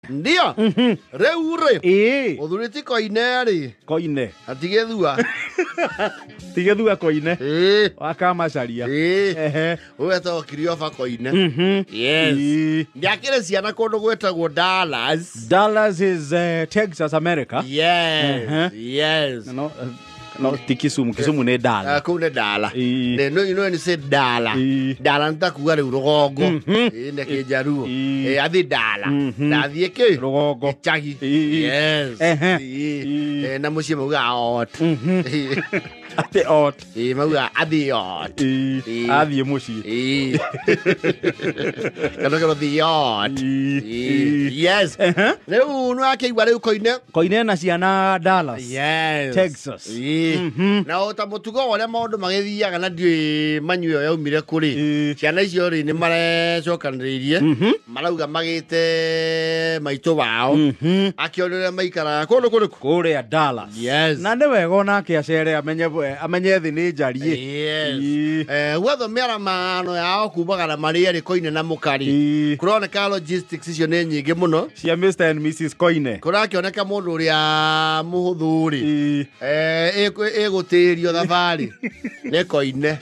Ndio. Rĩu rĩ, Ĩĩ. mũthuri ti Koine rĩ, Koine. atigĩthua. Tigethua Koine. Ĩĩ. Wa Kamacaria. Ĩĩ. Ehe. Ũyũ etagwo Kirioba Koine. Mhm. Yes. Ĩĩ. Ndiakĩrĩ ciana kũndũ gwĩtagwo Dallas. Dallas is Texas, America. Yes. Mhm. Yes. No, no ti Kisumu. Kisumu nĩ Dala. Kũu nĩ Dala. Ĩĩ. Nĩ no no nĩ say Dala. Ĩĩ. Dala nĩ ta kuga rĩu rũgongo. Mhm. Ĩĩ nĩ kĩnjaruo. Ĩĩ. Ĩĩ athiĩ Dala. Mhm. Ndathiĩ kĩ? Rũgongo. Gĩchagi. Ĩĩ. Yes. Ehe. Ĩĩ. Ĩĩ. Ĩĩ, na mũciĩ maugaga ot. Mhm. Ĩĩ. Atĩ ot. Ĩĩ maugaga athiĩ ot. Ĩĩ. Ĩĩ. Athiĩ mũciĩ. Ĩĩ. Kana kĩro thiĩ ot. Ĩĩ. Ĩĩ. Ĩĩ. Yes. Ehe. Rĩu nĩ wakĩigua rĩu Koine. Koine na ciana Dallas. Yes. Texas. Ĩĩ. Mhm. Na o ta mũtugo wa ũrĩa maũndũ magĩthiaga na ndiũĩ manyu ĩyo yaumire kũrĩ Ĩĩ. ciana icio rĩ nĩ marecokanĩrĩirie Mhm. marauga magĩte maitũ wao Mhm. akĩone ũrĩa maikaraga kũndũ kũrĩkũ. Kũrĩa Dallas. Yes. Na nĩ wega onake acere amenye amenye thĩ nĩ njariĩ. Yes. Ĩĩ. Gwetho mĩaramano yao kumagana marĩ erĩ Koine na mũkari Ĩĩ. kũroneka logistics icio nĩ nyingĩ mũno. Cia Mr and Mrs Koine. Kũrakĩoneka mũndũ ũrĩa mũhũthũ rĩ Ĩĩ. Ĩgũtĩrio thabarĩ nĩ Koine.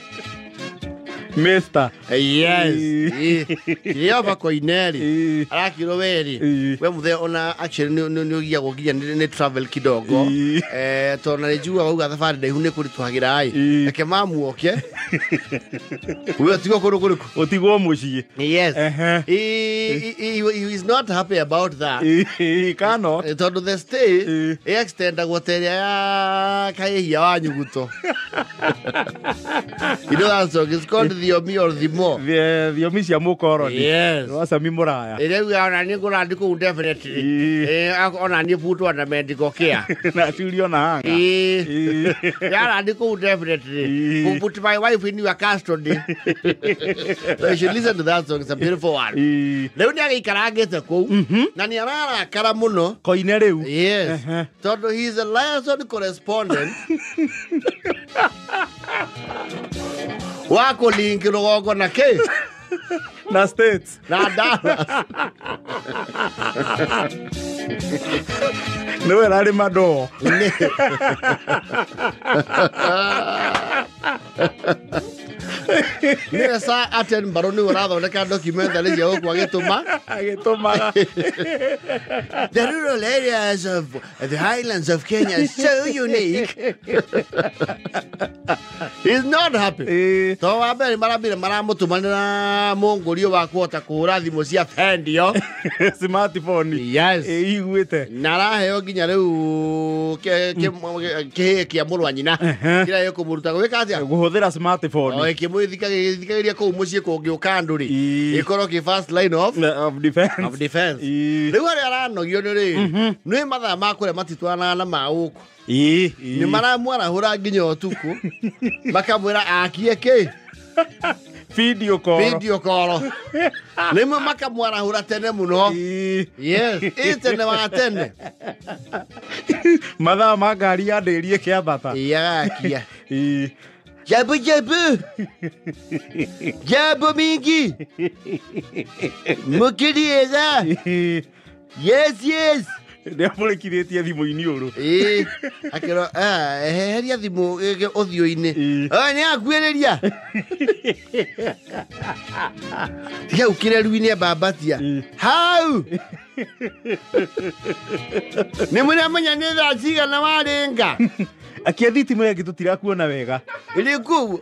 Mr. Yes. Ĩĩ. Kirioba Koine rĩ Ĩĩ. arakirwo weri Ĩĩ. we muthe ona actually nĩ ũgiagwo nginya nĩ travel kidogo. Ĩĩ. Tondũ na nĩ njiguaga uga thabarĩ ndaihu nĩ kũritũhagĩra ĩ Ĩĩ. reke mamuoke we ũtigwo kũndũ kũrĩkũ. Ũtigwo mũciĩ. Yes. Ehe. He is not happy about that. Ĩĩ. Cannot. Tondũ the stay Ĩĩ. ĩextendagwo ta ĩrĩa ya kaĩhia wa nyuguto. You know that song? It's called Thiomi or Thimo. Thiomi cia mũkoroni. Yes. Rwa Sami Mũraya. Ĩrĩa ugaga ona niĩ ngũrathiĩ kũu definitely. Ĩĩ. Ona niĩ put on a medical care. Na curio na hanga. Ĩĩ. Ĩĩ. Yarathiĩ kũu definitely. Ĩĩ. Put my wife in your custody. So you should listen to that song. It's a beautiful one. Ĩĩ. Rĩu nĩ agĩikarangĩte kũu na nĩ ararakara mũno. Koine rĩu. Yes. Ehe. Tondũ he is a liaison correspondent wa kũlink rũgongo na kĩ Na States. na Dallas. Nĩwe rarĩ mandoo. Nĩwe Sir Attenborough nĩwe ũrathondeka documentary cia gũkũ agĩtũma Agĩtũmaga. The rural areas of the highlands of Kenya is so unique. He's not happy. Ĩĩ. To wa mbere marambire maramũtũmanĩra mũngũrio wa kũhota kũhũra thimũ cia bendio. Smartphone. Yes. Ĩĩ iguĩte. Na araheo nginya rĩu kĩhĩĩ kĩa mũrũ wa nyina Ehe. kĩrĩa gĩkũmũruta gwĩka atĩa. Kũhũthĩra smartphone. O ĩkĩmũthikagĩria kũu mũciĩ kũngĩũka andũ rĩ Ĩĩ. ĩkorwo kĩ first line of Of defense. of defense. Ĩĩ. Rĩu harĩa aranogio nĩ rĩrĩ nĩ mathaa ma kũrĩa matitwaranaga na ma gũkũ. Ĩĩ. Nĩ maramwarahũra nginya ũtukũ makamwĩra akie kĩ Video call. video call rĩmwe makamwarahũra tene mũno. Ĩĩ. Yes, ĩ tene wa tene. Mathaa ma ngari ya ndĩri ĩkĩambata. Ĩ agakia Ĩĩ. jambo jambo jambo mingi mũkiriĩga. Ĩĩ. Yes, yes. Nĩ amũrĩkithĩtie thimũ-inĩ ũrũ. Ĩ akĩrwo eheria thimũ ũthiũ-inĩ. Ĩ. Nĩ akuĩrĩria tiga ũkĩreru-inĩ ambambatia Ĩ. hau nĩ mũramenya nĩ thaa cigana warĩnga. Akia thitima ĩngĩ tũtirakuona wega. Ĩrĩ kũu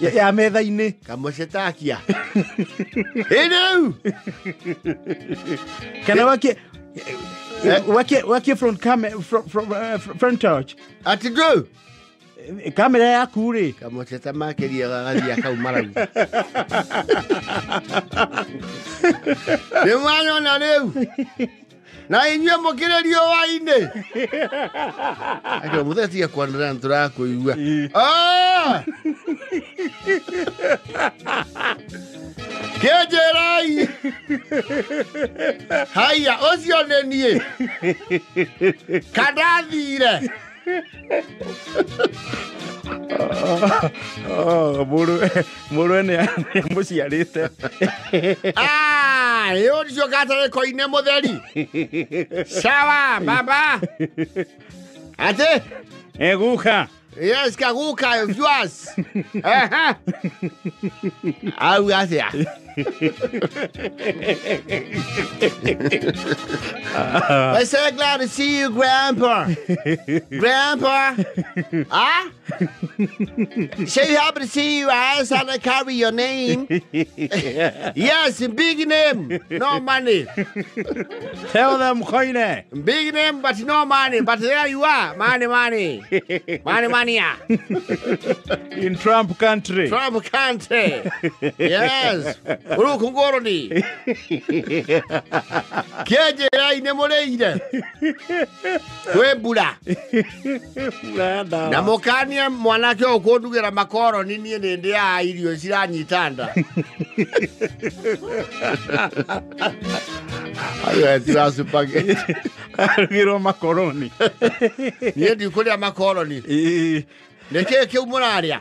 Ya metha-inĩ. kamũcetakia ĩ rĩu. Kana wakie wakie front camera front torch. Atĩ ndũ Kamera yaku rĩ. Kamũceta makĩria gagathiĩ akauma rau nĩ mwanyona rĩu na inyuĩ mũkĩrĩ riũa-inĩ akĩra mũthee tiga kwanĩrĩra nĩ tũrakũigua. Ĩĩ. Ah! Kĩnjĩrai haiya ũcio nĩ niĩ kandathire. Mũrũ nĩ mũciarĩte. Ah, yo ndicio gatare koine mũtheri. Sawa, baba. Ate? Eguka. Yes, kaguka, viewers. Aha. Au atia. I'm so glad to see you, Grandpa. Grandpa. Huh? So happy to see you. I asked how to carry your name. Yes, big name, no money. Tell them, Koine. Big name, but no money. But there you are. Money, money. Money, money. In Trump country. Trump country. Yes. Urukungoroni. Keje ine mureire. Kwembura. Na mukanie mwanake ukundugira makoroni nie ni ndia irio ciranyitanda. Ayo etira spaghetti. Arugirwo makoroni. Nie ndikuria makoroni. Nä kä u må rarä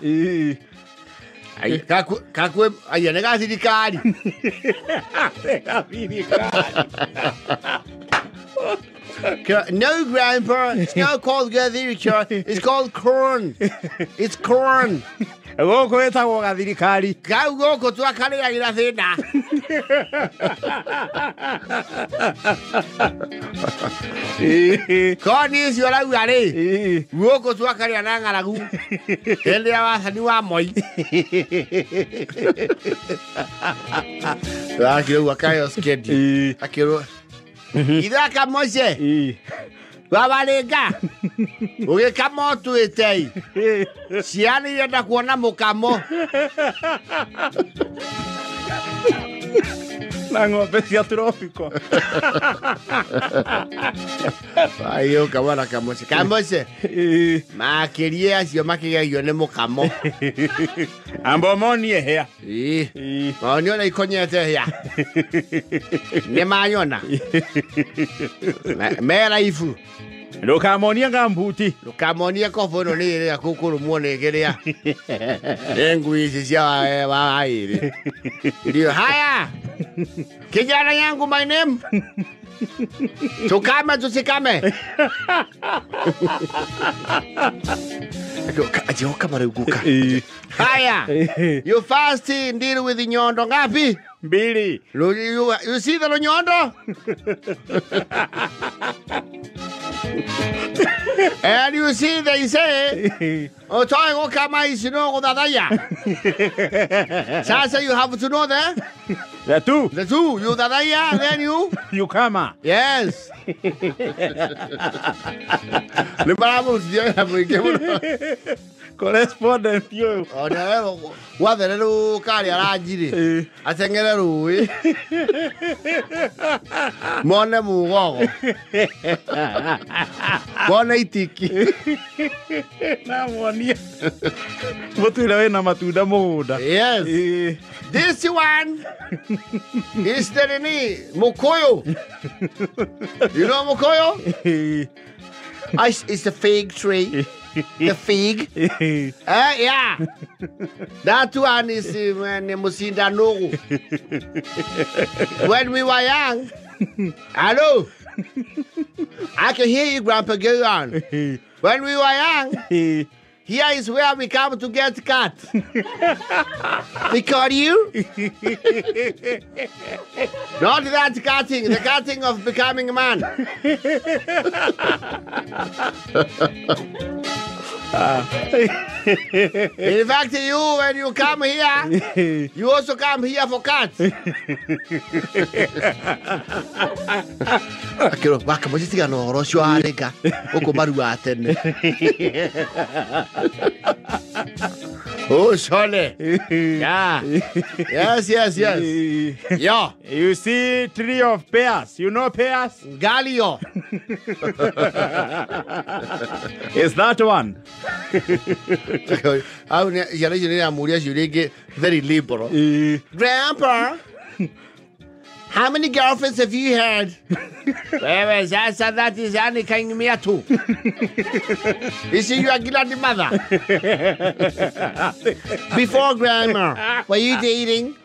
a kakwä aia nä ga thirikari. No, Grandpa, it's not called gathirikari. It's called corn. It's corn. Gũkũ ĩtagwo gathirikari. Kau gũkũ twakarĩagĩra thĩna. Koni icio arauga rĩ, gũkũ twakarĩa na ng'aragu hĩndĩ ya wathani wa Moi. Akĩrwo akayo schedule. Akĩrwo ithaka Mose. Wabarĩnga ũgĩkama ũtuĩte ciana irenda kuona mũkamo na ng'ombe cia tropiko. Ayo kamwana kamose kamose makĩrie acio makĩgegio nĩ mũkamo. Amba monie hĩa. Monio na ikonyete hĩa nĩ manyona mera ibu. Ndũkamonie ngambuti. Ndũkamonie kobo ĩno nĩ ĩrĩa kũkũrũmwo nĩ kĩrĩa nĩ ngui ici cia waĩrĩ. Ndio haya kijana yangu, my name tukame tusikame. Ajoka maruguka. Haya, you fast deal with nyondo ngapi? Mbili. You see the nyondo? And you see they say, oh, kama isino dadaya. Sasa you have to know that. The two. The two. You dadaya, then you. You kama. Yes. Correspondent you. Oh, no. Wathererũ karĩa aranjirĩ ateng'ere rũĩ mone mũgogo mone itiki na monie mũtwĩre wĩna matunda mũgũnda. Yes. This one is the nini mukoyo. You know mukoyo? It's the fig tree. The fig. Yeah. That one is Musinda Nogu. When we were young. Hello. I can hear you, Grandpa. Go on. When we were young, here is where we come to get cut. We cut you. Not that cutting, the cutting of becoming a man. In fact, you, when you come here, you also come here for cuts. Akĩrwo wakamũciĩ tigana ũhoro ũcio warĩka gũkũ marua tene. Oh, Shole. Yeah. Yes, yes, yes. Yeah. You see tree of pears. You know pears? Galio. It's that one. Very liberal. Grandpa, How many girlfriends have you had? Wewe sasa that is ani kaingimia tu. Is you a grandmother? Before grandma, were you dating?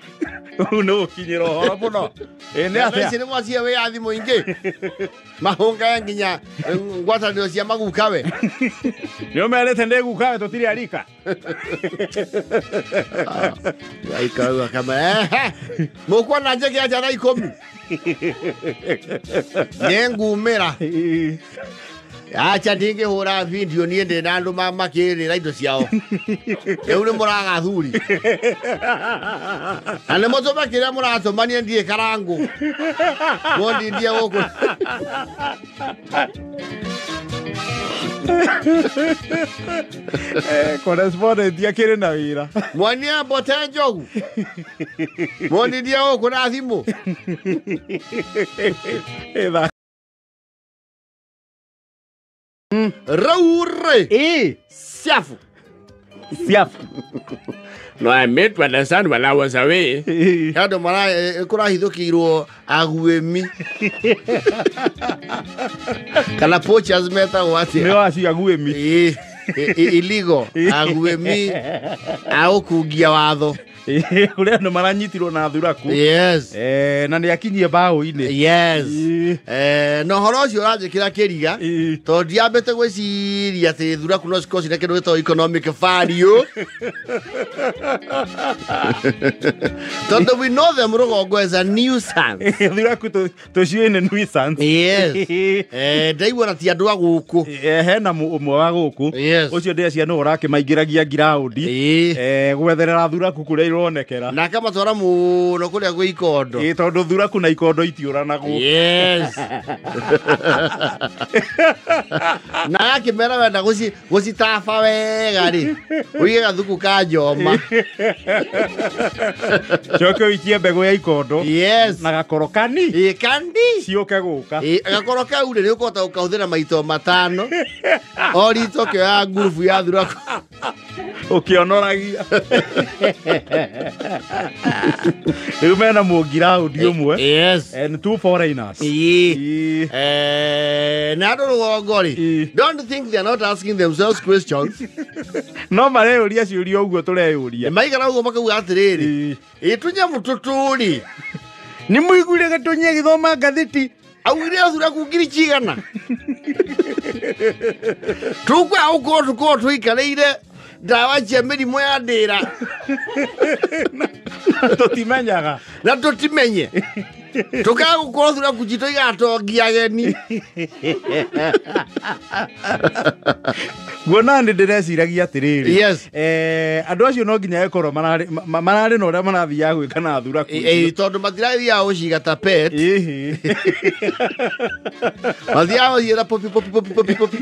No kinyira horo muno. Ĩ nĩ atĩa? Nĩ mwacia wĩyathi mũingĩ. Mahũnga nginya ngwatanĩro cia magukawe. Nĩ ũmerĩte ndĩ gukawe tũtirĩ arika. Aikaraga kama mũkuona njĩke atĩa thaa 10. Nĩngumĩra. Acha ndingĩhũra video niĩ ndĩ na andũ makĩrĩra indo ciao. Rĩu nĩ mũraga athuri. Na nĩ mũtũme kĩrĩa mũratũma niĩ ndiĩ karangũ. Mũndindie gũkũ. Correspondent akĩrĩ na wĩra. Mwonie mbote njogu. Mũndindie gũkũ na thimũ. Raure. Siafu. Siafu. No, I made to understand while I was away. Andũ kũrahithũkĩirwo aguĩmi. Kana poachers metagwo atĩa? Nĩo acio aguĩmi. Iligo aguĩmi a gũkungia watho. Kũrĩ andũ maranyitirwo na thuraku. Yes. Na nĩ akinyie mbaũ-inĩ. Yes. Na ũhoro ũcio ũranjĩkĩra kĩriga tondũ ndiambĩte gwĩciria atĩ thuraku no cikorwo ciĩna kĩndũ gĩtagwo economic value. Tondũ we know them rũgongo as a nuisance. Thuraku tũciũĩ nĩ nuisance. Yes. Ndaigua na ti andũ a gũkũ. Hena ũmwe wa gũkũ. Yes. Ũcio ndĩreciria nĩwe ũrakĩmaingĩragia ngiraũndi. Gwetherera thuraku kũrĩa ironekera. Na akamatwara mũno kũrĩa gwĩ ikondo. Tondũ thuraku na ikondo itiũranagwo. Yes. Na akĩmera wenda gũcitaba wega rĩ, ũige gathuku ka njoma. Coke ũikie mbegũ ya ikondo. Yes. Na gakoro kani. Kandi. Ciũke gũka. Gakoro kau rĩ, nĩ ũkũhota gũkahũthĩra maito 5. O rito ũkĩoya ngurubu ya thuraku. Ũkĩonoragia. Rĩu mena mũngiraũndi ũmwe. Yes. And 2 foreigners. Na andũ rũgongo rĩ, don't think they are not asking themselves questions. No mareyũria ciũria ũguo tũreyũria. Maigana ũguo makauga atĩrĩrĩ, ĩ tũnyamũ tũtũ rĩ, nĩ mũiguire Gĩtũnyi agĩthoma ngathĩti? Augire thuraku ngiri cigana. Tũkwa ũkorwo tũkorwo tũikarĩire ndawa cia mĩrimũ ya ndĩra. Tũtimenyaga. Na tũtimenye. Tũkaga gũkorwo thuraku citũ igatongia ageni. Guona nĩ ndĩreciragia atĩrĩrĩ. Yes. Andũ acio no nginya ĩkorwo mararĩ na ũrĩa marathiaga gwĩka na thuraku. Tondũ matirathiaga gũciga ta pet. Mathiaga gũciĩra popi popi popi popi popi.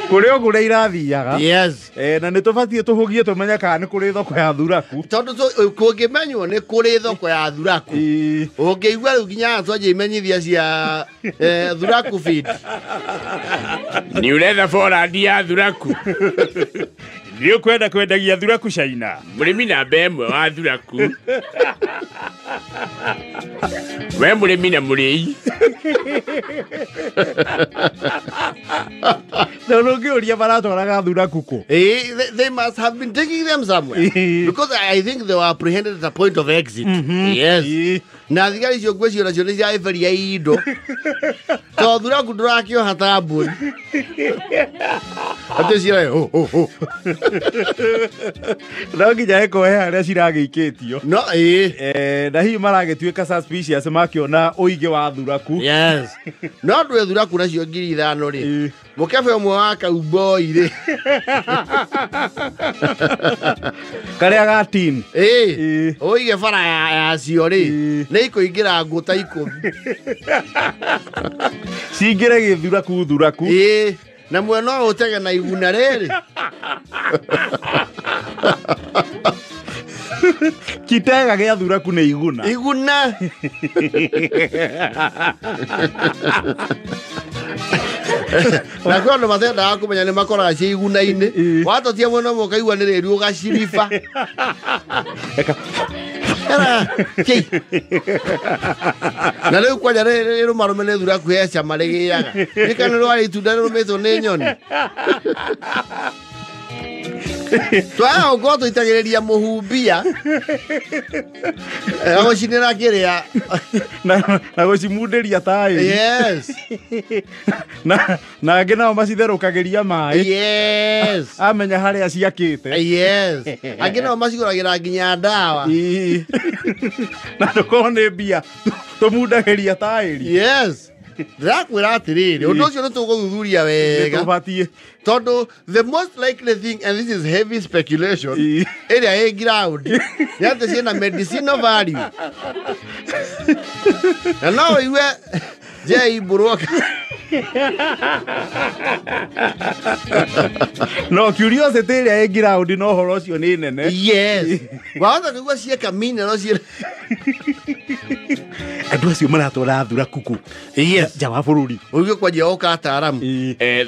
Kũrĩ o kũrĩa irathiaga. Yes. Na nĩ tũbatiĩ tũhũgie tũmenye kana nĩ kũrĩ thoko ya thuraku. Tondũ kũngĩmenywo nĩ kũrĩ thoko ya thuraku. Ũngĩigua rĩu nginya twanjia imenyithia cia thuraku feed. Nĩ ũretha forandi ya thuraku. Nĩ ũkwenda kwendagia thuraku China. Mũrĩmi namba 1 wa thuraku. We mũrĩmi na mũrĩi. Tondũ ũngĩũria maratwaraga thuraku kũ? They must have been taking them somewhere. Because I think they were apprehended at a point of exit. Yes. Na thigari icio ngwĩciria nacio nĩ ciaeberia indo. Tondũ thuraku ndũrakĩoha ta mbũri. Atĩ ciĩraga ho ho ho. No nginya ĩkorwo he harĩa ciragĩikĩtio. No, ĩĩ. Na hihi maragĩtuĩka suspicious makĩona ũingĩ wa thuraku. Yes. No andũ thuraku nacio 5,000 rĩ. Mũkebe ũmwe wa kauboi rĩ. Karĩa ga tin. Ĩĩ. Ũige bara yacio rĩ. Nĩ ikũingĩra ngũta 10. Cingĩre gĩthuraku thuraku. Ĩĩ. Na mwena ũyũ ũtege na iguna rĩrĩ. Kitega gĩa thuraku nĩ iguna. Iguna. Na kwĩ andũ matendaga kũmenya nĩ makoraga ciĩ iguna-inĩ. Watotia mwena ũmwe ũkaigua nĩ rĩru ũgaciriba. Era kĩ na rĩu kwanja rĩrũmarũme nĩ thuraku he cama rĩgĩaga nĩkana rwarĩ itunda rĩrũmĩtwo nĩ nyoni twaga gũkorwo tũitagĩrĩria mũhumbia gũcinĩra kĩrĩa na gũcimundĩria taĩ. Yes. Na angĩ nao macitherũkagĩria maĩ. Yes. Amenya harĩa ciakĩte. Yes. Angĩ nao macigũragĩra nginya ndawa. Na ndũkorwo nĩ mbia tũmundagĩria taĩri. Yes. Ndĩrakwĩra atĩrĩrĩ ũndũ ũcio nĩ tũgũthuthuria wega tũbatiĩ tondũ the most likely thing, and this is heavy speculation, ĩrĩa ĩ ground nĩ atĩ ciĩna medicinal value na no ũigue Jay Buruaka no curiosity ĩrĩa ĩ ground no ũhoro ũcio nĩ nene. Yes. Wahota kũigua cieka mineral ciĩ andũ acio maratwara thuraku kũ? Yes. Nja wa bũrũri. Ũigue kwanjia gũka ataaramu.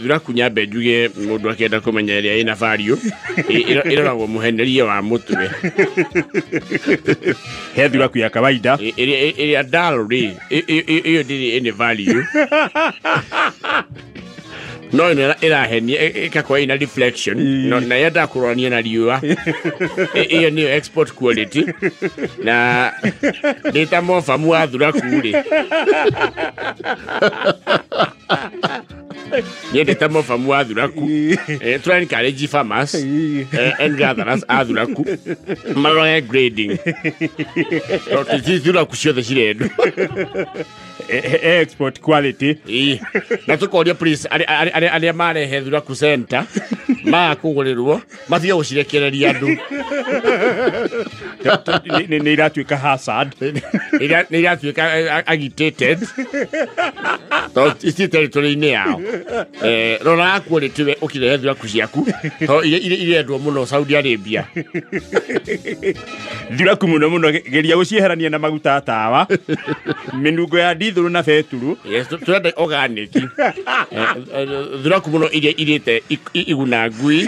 Thuraku nyambe njuge mũndũ akĩenda kũmenya ĩrĩa ĩna value ĩroragwo mũhenerie wa mũtwe. He thuraku ya kawaida. Ĩrĩa ndaro rĩ ĩyo ndĩrĩ ĩnĩ value. No ĩno ĩrahenia ĩgakorwo ĩna reflection no na yenda kũrorania na riũa ĩyo nĩyo export quality na ndĩ ta mobamu wa thuraku rĩ niĩ ndĩ ta mobamu wa thuraku tũra encourage farmers and gatherers a thuraku marore grading tondũ ti thuraku ciothe cirendwo. Export quality. Na tukoria please arĩa marehe thuraku center makũgũrĩrwo matige gũcirekereria andũ. Nĩ iratuĩka hazard. Nĩ iratuĩka agitated tondũ ici territory-inĩ yao. Rora quality we ũkĩrehe thuraku ciaku tondũ irendwo mũno Saudi Arabia. Thuraku mũno mũno geria gũcieherania na maguta tawa mĩnungo ya ndithũrũ na beturu. Yes, turenda organic. Thuraku mũno iria irĩte iguna ngui.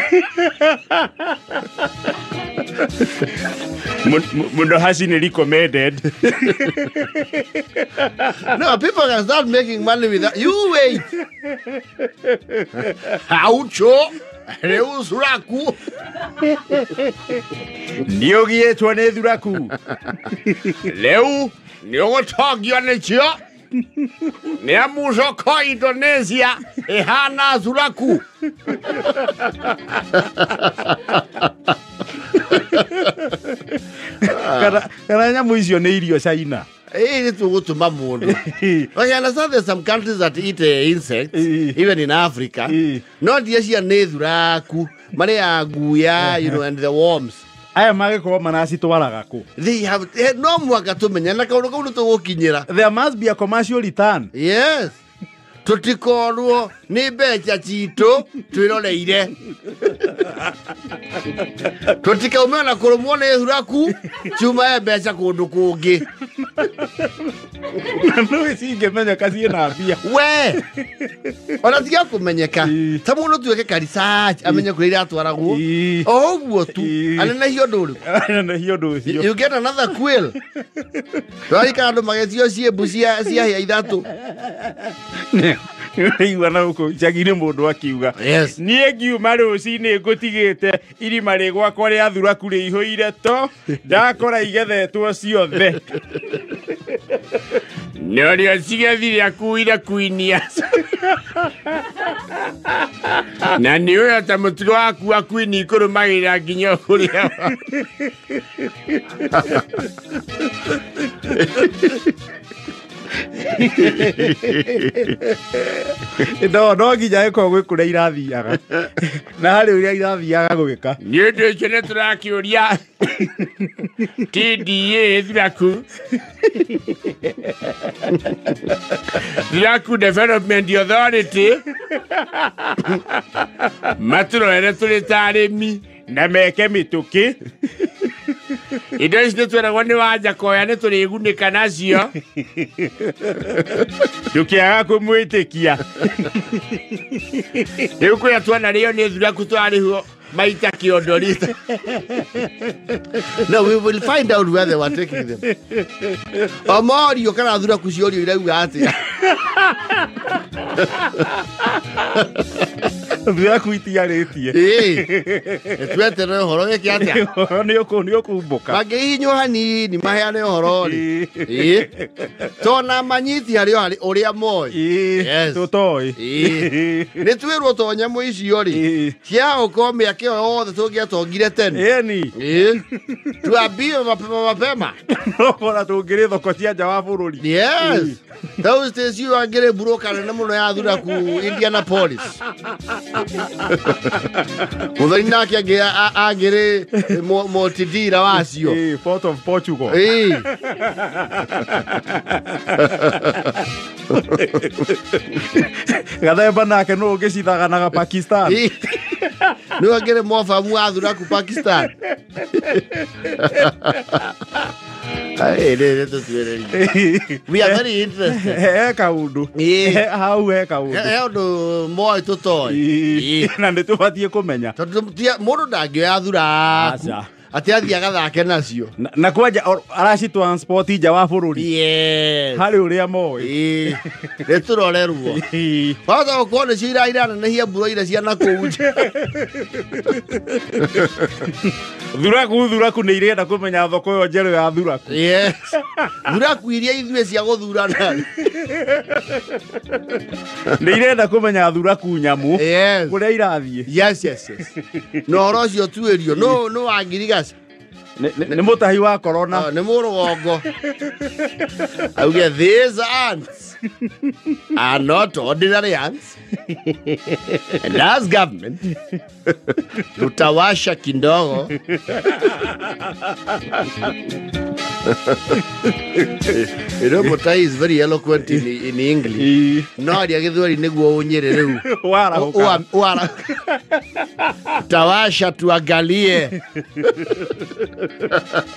Mũno haci nĩ recommended. No, people can start making money with that. You wait. Aucho rĩu thuraku nĩ ũgiĩtwo nĩ thuraku. Rĩu nĩ ũgũtongio nĩcio nĩ amu soko Indonesia ĩhana thuraku. Kana nyamũ icio nĩ irio China. Ĩĩ nĩ tũgũtũma mũndũ. I understand there's some countries that eat insects, even in Africa. No ndia cia nĩ thuraku, marĩa nguya, you know, and the worms. Aya magĩkorwo maracitwaraga kũ? They have no mwaka tũmenye na kaũndũ kau nĩ tũgũkinyĩra. There must be a commercial return. Yes. Tũtikorwo nĩ mbeca citũ twĩroreire. Tũtikaume na kũrũmwo nĩ thuraku ciumae mbeca kũndũ kũngĩ. Na no cingĩmenyeka ciĩna mbia. We ona tiga kũmenyeka ta mũndũ tuĩke ka research amenye kũrĩa iratwaragwo o ũguo tu anenehio ũndũ ũrĩkũ. Anenehio ũndũ ũcio. You get another quill. Twarika andũ magetio ciĩmbu cia hĩa ithatũ. Nĩũraigua na gũkũ icagi-inĩ mũndũ akiuga. Yes. Niĩ ngiuma rũcinĩ ngũtigĩte irima rĩ gwakwa rĩa thuraku rĩihũire to ndakora igethetwo ciothe. Nĩ ũrĩa cigethire akuire kuinia. Na nĩ ũyũ ta mũtugo waku wa kuini kũrũmagĩrĩra nginya kũrĩa. No nginya ĩkorwo gwĩ kũrĩa irathiaga na harĩ ũrĩa irathiaga gwĩka. Nĩ ũndũ ũcio nĩ tũrakĩũria TDA thuraku Thuraku Development Authority matũrorere tũrĩ ta arĩmi na meke mĩtũkĩ. Indo ici nĩ tweragwo nĩ Wanjakoya nĩ tũrĩgunĩka nacio. Ndũkĩaga kũmwĩtĩkia. Rĩu kũrĩa twanarĩo nĩ thuraku twarĩhwo Maita kĩondo rita. No, we will find out where they were taking them. O morio kana thuraku ciorio irauga atĩa. Thuraku itiarĩtie. Ĩĩ. Tweterere ũhoro wĩke atĩa. Ũhoro nĩ ũkumbũka. Mangĩhihinywo hanini maheane ũhoro rĩ. Ĩĩ. Tona manyiti harĩ o harĩ ũrĩa moĩ. Ĩĩ. Yes. Tũtoĩ. Ĩĩ. Nĩ twĩrwo to nyamũ icio rĩ. Ĩĩ. Cia gũkorwo mĩaka ĩyo yothe tũngĩatongire tene. Ĩni. Ĩĩ. Tuambiwe mapema mapema. Nokora tũngĩrĩ thoko cia nja wa bũrũri. Yes. Those days you angĩrĩ mburoka nene mũno ya thuraku Indianapolis. Mũthoni nake angĩrĩ multi-dealer wacio. Ĩĩ, Port of Portugal. Ĩĩ. Gathemba nake nũ ũngĩcithaganaga Pakistan. Ĩĩ. Nĩ angĩrĩ mobamu wa thuraku Pakistan. Ai, nĩ tũtuĩrĩrie. We are very interested. He kaũndũ. Ĩĩ. Hau he kaũndũ. He ũndũ moĩ tũtoĩ. Ĩĩ. Na nĩ tũbatiĩ kũmenya. Tondũ mũndũ ndangĩoya thuraku Aca. atĩ athiĩ agathake nacio. Na kwanja araci transport nja wa bũrũri. Yes. Harĩ ũrĩa moĩ. Ĩĩ. Nĩ tũrorerwo. Ĩĩ. Wahota gũkorwo nĩcio iranenehia mbura iria cia nakũu nja. Thuraku nĩ irenda kũmenya thoko ĩyo njerũ ya thuraku. Yes. Thuraku iria ithuĩ cia gũthurana. Nĩ irenda kũmenya thuraku nyamũ. Yes. Kũrĩa irathiĩ. Yes, yes, yes. Na ũhoro ũcio tuĩrio no wa ngirigaca. Nĩ mũtahi wa corona. Nĩ mũrũgongo. Auge these ants are not ordinary ants. And as government tutawasha kindogo. You know, Mutai is very eloquent in English. No, aria gĩthweri nĩguo ũnyĩrĩ rĩu. Warahũka. Tawasha tuangalie.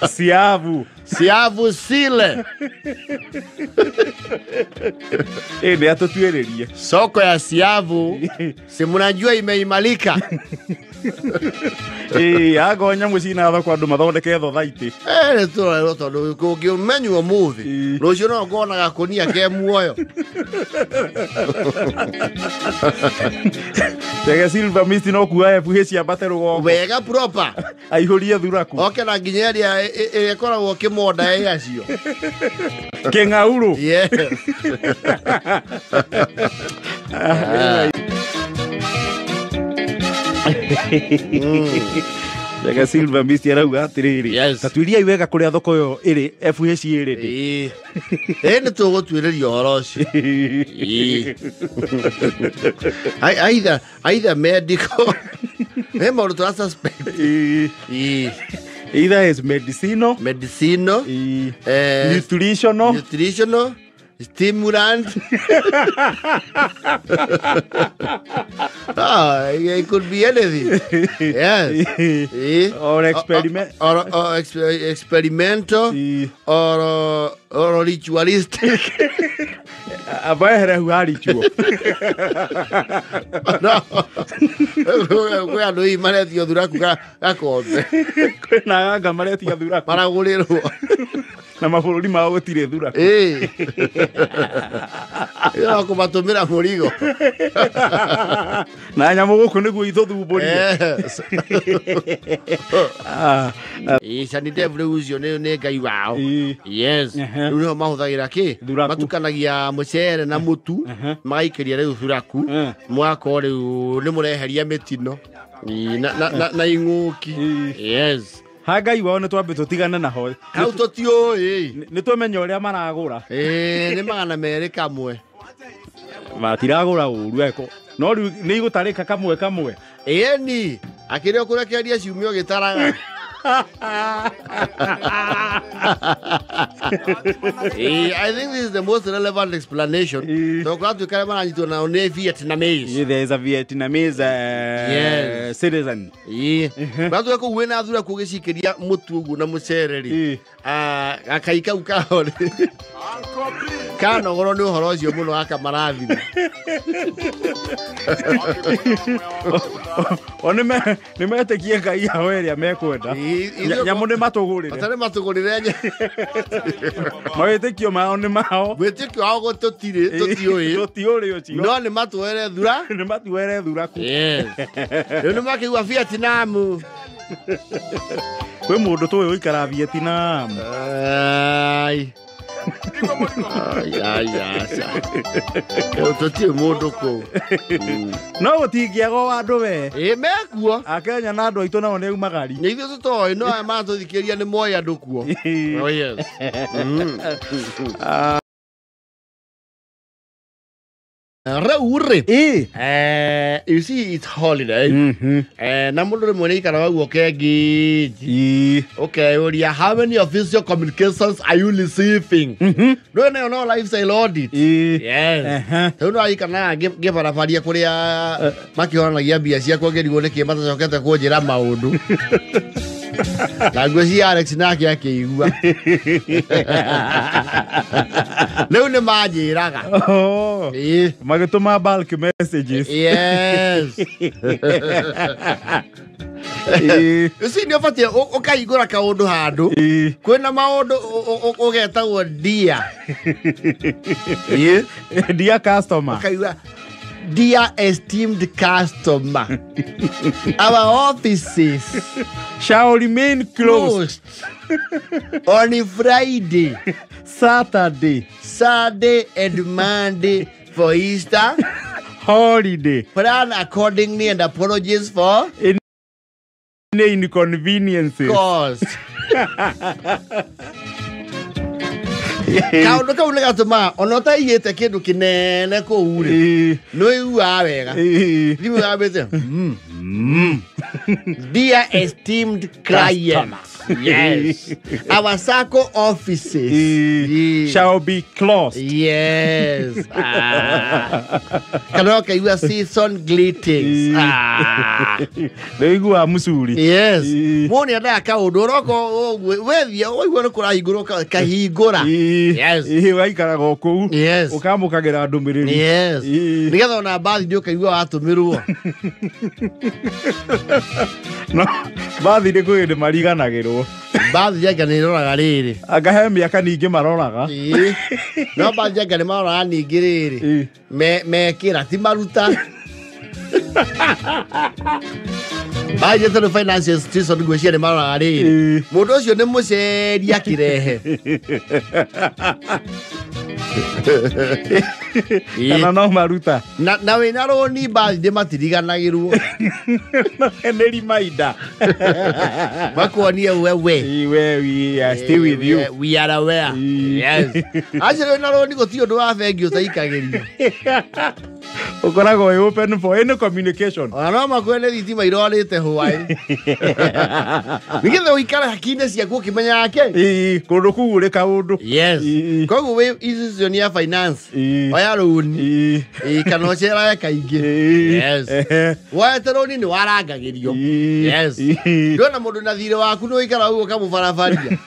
Siavu. Siavu sile. Nĩ atũtuĩrĩrie. Soko ya siavu si mnajua imeimalika. Ĩĩ, ago nyamũ cina thoko andũ mathondeke thothaitĩ. Nĩ tũrorerwo tondũ kũngĩmenywo ũmũthĩ rũciũ no ngorwo na gakũnia ke muoyo. Tege Silver Mist no kuoya FH ciambate rũgongo. Wega proper. Aihũrie thuraku. Oke na nginya ĩrĩa ĩkoragwo kĩmonda ĩ acio. Kĩng'aurũ. Yes. Tege Silver Mist arauga atĩrĩrĩ. Yes. Ta tuĩriai wega kũrĩa thoko ĩyo ĩrĩ FH ĩrĩ. Ĩĩ. Ĩĩ nĩ tũgũtuĩrĩria ũhoro ũcio. Ĩĩ. Either medical. He maũndũ tũra suspect. Ĩĩ. Ĩĩ. Either is medicinal. Medicinal. Ĩĩ. Nutritional. Nutritional. Stimulant. It could be anything. Yes. Or experiment. Or experimental. Or ritualistic. Abahere hu ritual. No. Kwĩ andũ hihi maretio thuraku gakombe. Kwĩna aganga maretia thuraku. Maragũrĩrwo. Na mabũrũri mao gũtirĩ thuraku. Ĩĩ. No kũmatũmĩra mũrigo. Na nyamũ gũkũ nĩguo ithũthumbũrie. Yes. Ĩĩ, Sanidev rĩu ũcio nĩ ngai wao. Yes. Rĩu nĩho mahũthagĩra kĩ? Matukanagia mũcere na mũtu, magaikĩria rĩu thuraku. Mwako rĩu nĩ mũreheria mĩtino. Na ing'ũki. Yes. Hangai wao nĩ twambe tũtigane naho. Hau tũtiũĩ. Nĩ tũmenye ũrĩa maragũra. Ĩĩ, nĩ 200 kamwe. Matiragũra ũru eko. No rĩu nĩ igũtarĩka kamwe kamwe. Ĩni, akĩrĩ o kũrekereria ciumia ũgĩtaraga. I think this is the most relevant explanation. Tondũ kũratuĩka arĩa maranyitwo nao nĩ Vietnamese. There is a Vietnamese Yes. citizen. Ĩĩ. Kũratuĩka kũu wĩna thuraku ũgĩcikĩria mũtu ũguo na mũcere rĩ. Gakai kau kao rĩ. Kanogorwo nĩ ũhoro ũcio mũno akamarathima. O nĩ metĩkie Ngai yao ĩrĩa mekwenda. Nyamũ nĩ matũgũrĩre. Ata nĩ matũgũrĩre. Mawĩtĩkio mao nĩ mao. Wĩtĩkio wao tũtirĩ tũtiũĩ. Tũtiũrĩ ũcio. No nĩ matuoere thura. Nĩ matuoere thuraku. Yes. Rĩu nĩ makĩigua Vietnam. Kwĩ mũndũ tũĩ ũikara Vietnam. Ai. Ai ai ai. Tũtiũĩ mũndũ kũu. No gũtingĩaga o andũ we. Ĩ mekuo. Akenya na andũ aitũ nao nĩ aumagari. Nĩ ithuĩ tũtoĩ no aya maratũthikĩrĩria nĩ moĩ andũ kuo. Oh yes. Rĩu rĩ. You see it's holiday. Na mũndũ rĩmwe nĩ aikaraga ũguo ũkengĩnji. Ũkeyũria how many official communications are you receiving? Ndũĩ nayo no lifestyle audit. Yes. Rĩu no aikaraga ngĩbarabaria kũrĩa makĩhoranagia mbia ciakwa ngĩrigwo nĩkĩ matacokete kũnjĩra maũndũ. Na ngwĩciria Alex nake akĩigua. Rĩu nĩ manjĩraga. Magĩtũma bulk messages. Yes. You see nĩ ũbatiĩ ũkahingũra kaũndũ handũ. Kwĩna maũndũ ũgetagwo dear. Dear customer. Ũkaigua dear esteemed customer, our offices shall remain closed on Friday, Saturday, Sunday and Monday for Easter holiday. Plan accordingly and apologies for any inconveniences caused. Kaũndũ kau nĩ gatũmaga ona ũtaigĩte kĩndũ kĩnene kũu rĩ nĩ ũiguaga wega. Thimũ yambĩte dear esteemed client. Yes. Our SACCO offices shall be closed. Yes. Kana ũkaigua season greetings. Nĩ ũiguaga mũcuri. Yes. Mũndũ nĩ endaga kaũndũ ũroka ũguo wethiĩ ũkaigua nĩ kũrahingũrwo kahingũra. Yes. Ũgaikaraga o kũu. Yes. Ũkamũkagĩra ndũmĩrĩri. Yes. Nĩgetha ona mbathi nĩ ũkaigua watũmĩrwo. No, mbathi nĩ kwĩ hĩndĩ mariganagĩrwo. Mbathi anga nĩ iroraga rĩrĩ. Anga he mĩaka ningĩ maroraga. No mbathi anga nĩ maroraga ningĩ rĩrĩ. Mekĩra ti maruta. Mbathi tondũ finance institution ngwĩciria nĩ maroraga rĩrĩ. Mũndũ ũcio nĩ mũceria akĩrehe. Kana no maruta. Na wĩna rũni mbathi nĩ matiriganagĩrwo. Nĩ reminder. Makuonie wewe. We are still with you. We are aware. Yes. Acio wĩna rũni gũtirĩ ũndũ wa bengi ũtaikagĩrio. Ũkoragwo wĩ open for any communication. Ona no makwĩre nĩ thitima irorĩte hwaĩ. Nĩgetha ũikare hakiri-inĩ ciaku ũkĩmenyaga kĩ. Kũndũ kũu ũrĩ kaũndũ. Yes. Koguo wĩ institution ya finance. Oya rũni. Kana ũcerage kaingĩ. Yes. Woete rũni nĩ warangagĩrio. Yes. Ndona mũndũ na thirĩ waku nĩ ũikara ũguo ũkamũbarabaria.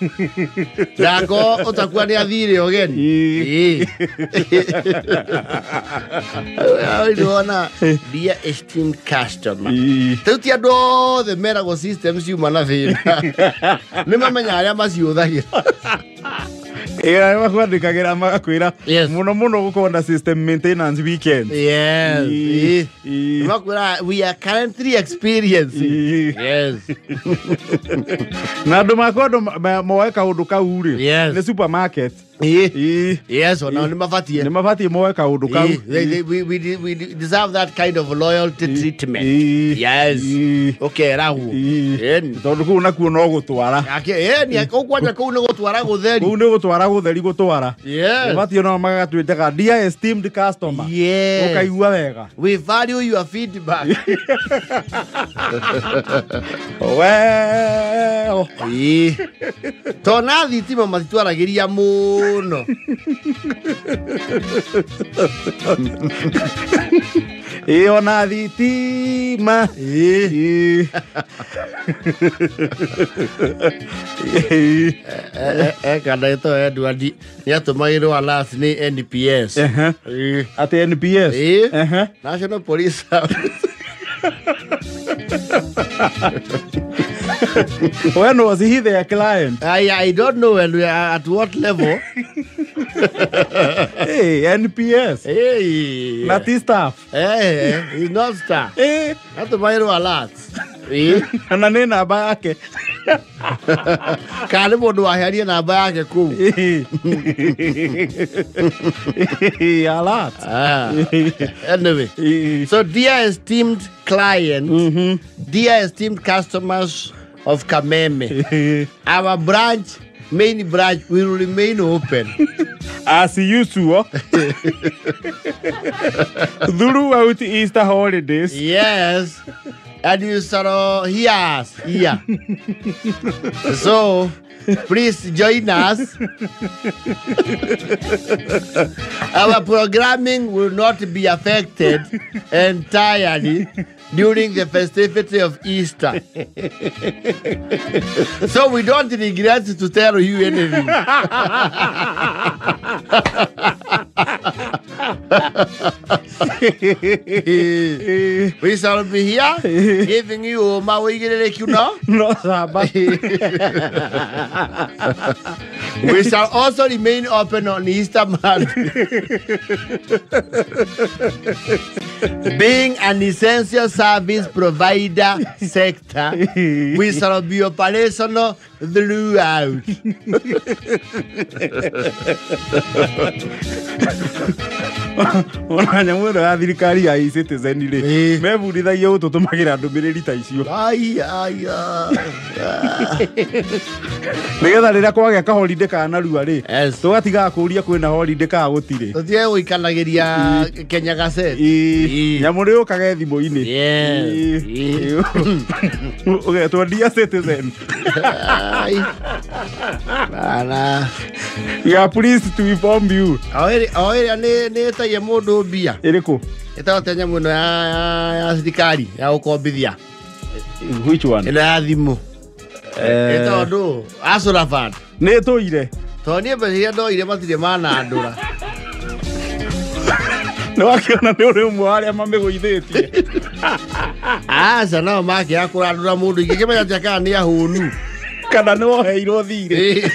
Ndako ũtakua nĩ athirĩ ũgeni. Ndona dear esteemed customer. Rĩu ti andũ othe meragwo systems ciuma na thĩna. Nĩ mamenya arĩa maciũthagĩra. Ĩra makwandĩkagĩra magakwĩra mũno mũno gũkorwo na system maintenance weekend. Yes. Makwĩra we are currently experiencing. Yes. Na andũ makwa andũ moe kaũndũ kau rĩ nĩ supermarket. Yes, ona nĩ mabatiĩ. Nĩ mabatiĩ moe kaũndũ kau. We deserve that kind of loyalty treatment. Yes. Ũkeragwo. Tondũ kũu nakuo no gũtwara. Kũu kwanja kũu nĩ gũtwara gũtheri. Kũu nĩ gũtwara gũtheri gũtwara. Yes. Mabatiĩ no magatwĩtaga dear esteemed customer. Yes. Ũkaigua wega. We value your feedback. Well. Tona thitima matitwaragĩria mũno. Ĩ ona thitima. Ĩ. Kana ĩto Edward nĩ atũmagĩrwo alert nĩ NPS. Ehe. Ĩ. Atĩ NPS. Ĩ. Ehe. National Police Service. When was he their client? I don't know when we are at what level. Hey, NPS. Hey. Na ti staff. Hey, he's not staff. Eh, Atũmagĩrwo alert. Ĩ. na nĩ namba yake. Kana nĩ mũndũ wahearie namba yake kũu. Alert. Ah. Anyway. So, dear esteemed client, dear esteemed customers of Kameme, our branch, main branch, will remain open. As usual. Throughout Easter holidays. Yes. And you sort of hear us here. So, please join us. Our programming will not be affected entirely during the festivity of Easter. So we don't regret to tell you anything. We shall be here giving you ma wigirire no? No samba. We shall also remain open on Easter Monday. Being an essential service provider sector, we shall be operational throughout. Ona nyamũ ĩno ya thirikari ya e-Citizen rĩ, mebundithagia gũtũtũmagĩra ndũmĩrĩri ta icio. Ai, ai, ai. Nĩgetha rĩrĩa kwagĩa kaholiday ka narua rĩ, Yes. tũgatigaga kũũria kwĩna holiday kana gũtirĩ. Tũtige gũikanagĩria Kenya Gazette. Ĩ, nyamũ nĩ yũkage thimũ-inĩ. Yes. Ĩ. Ũgetwo Dear Citizen. Ai. Bana. We are pleased to inform you. O ĩrĩa nĩ ĩtagia mũndũ mbia. Ĩrĩkũ? Ĩtagwo ta nyamũ ĩno ya thirikari ya gũkombithia. Which one? Ĩno ya thimũ. Ĩtagwo ndũ? Asura Fund. Nĩ ĩtũire. Tondũ niĩ mbeca iria ndoire matirĩ manandũra. Nĩ wakĩona nĩ ũrĩ ũmwe wa arĩa mamĩgũithĩtie. Aca nao makĩaga kũrandũra mũndũ ingĩkĩmenya atĩa kana nĩ ahũnu. Kana nĩ woheirwo thirĩ.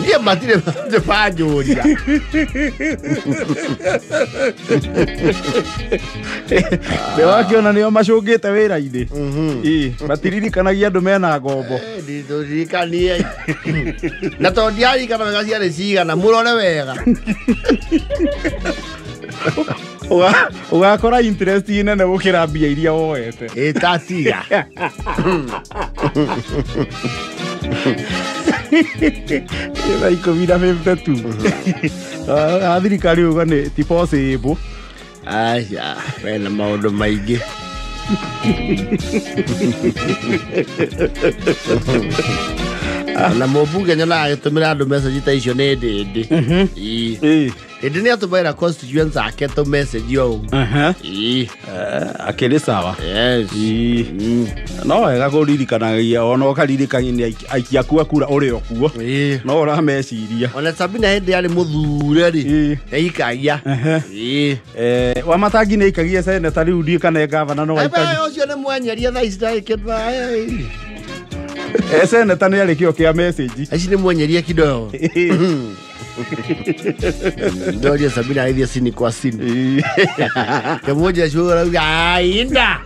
Niĩ matirĩ manjũria. Nĩ wakĩona nĩo macũngĩte wĩra-inĩ. Ĩ, matiririkanagia andũ mena ngombo. Ndĩririkanie. Na tondũ ndiaririkana wega ciarĩ cigana, mũrore wega. Ũgakora interest nene gũkĩra mbia iria woete. Ĩtatiga. Thaa 10:52. A thirikari uga nĩ ti possible. Aca, wena maũndũ maingĩ. Na mũmbunge nyonaga agĩtũmĩra andũ message ta icio nĩ ndĩndĩ. Ĩ. Ĩndĩ nĩ atũmagĩra constituents ake tũ message o ũguo. Ĩ. Akĩrĩ sawa. Yes. Ĩ. No wega kũririkanagia ona ũkaririkania aikia aku a kura ũrĩ o kuo. Ĩ. No ũrameciria. Ona Sabina hĩndĩ yarĩ mũthure rĩ, Ĩ. nĩaikagia. Ĩ. Wamatangi nĩ aikagia seneta rĩu ndiĩ kana e gavana no aikagia. Ũcio nĩ mwenyeria thaa ici ndarĩ kĩndũ. Seneta nĩ arĩ kĩo kĩa message. Aici nĩ mwenyeria kidogo. Ndoria Sabina agĩthiĩ cini kwa cini. Kĩmũnja cuo arauga ainda.